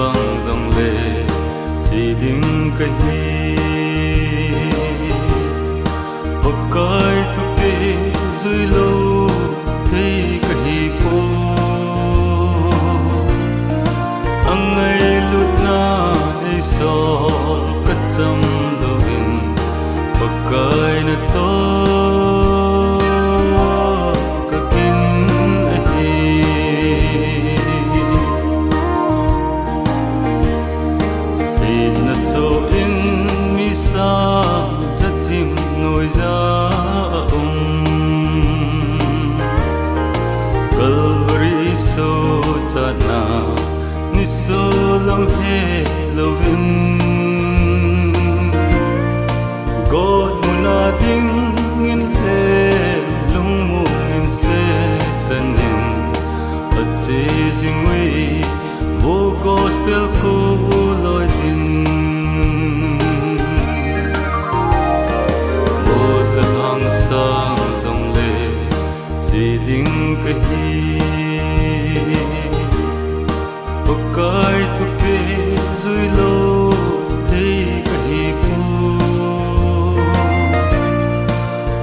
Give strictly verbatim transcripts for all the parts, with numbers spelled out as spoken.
sang jongle che ding kahi. Pakai thupeh jui lou thei kahi poi. Angailutna eisol kacham louvin, Pakai natoh kakin ahi. Sihna soh in mi sang jathim noija aum. Calvary sohchatna nisolam helouvin, gotmuna dingin le lungmong in Satan in ache jing uve. Vo gospel kou loijin, mol le hang sang jongle che ding kahi. Pakai thupeh jui lou thei kahi poi.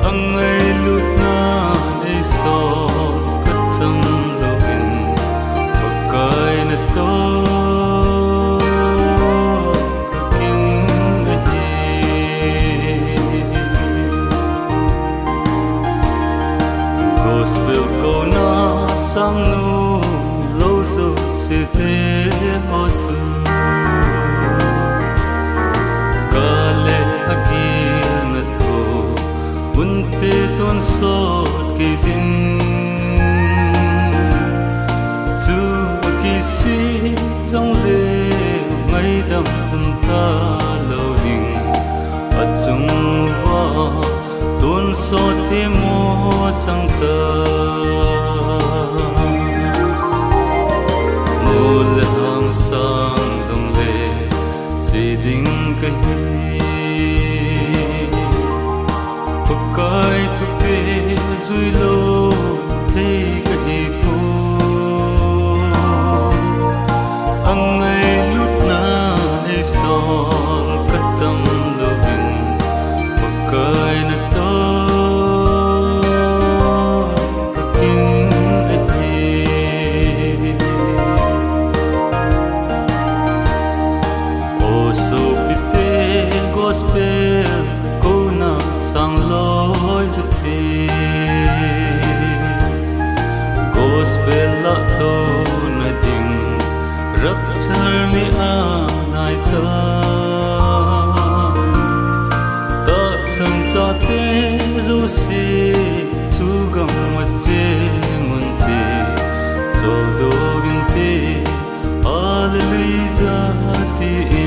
Angailutna eisol kacham louvin, Pakai natoh kakin ahi. Gospel kouna sangnom lou jouse te ho chu, kale agilna tho unte tonsot kei jin. Chu akisih jongle ngaidam um talou ding, achung uva tonsot themmo chang ta. Mol le hang sang jongle che ding kahi. Pakai thupeh jui lou thei kahi poi. Angailutna eisol kacham louvin, Pakai natoh kakin ahi. O sopite, gospel kouna sang loi jute. Gospel lah touna ding rapture ni anai ta. Tahsan chate jouse chu gam a cheng unte, choldo inte, Hallelujah tin.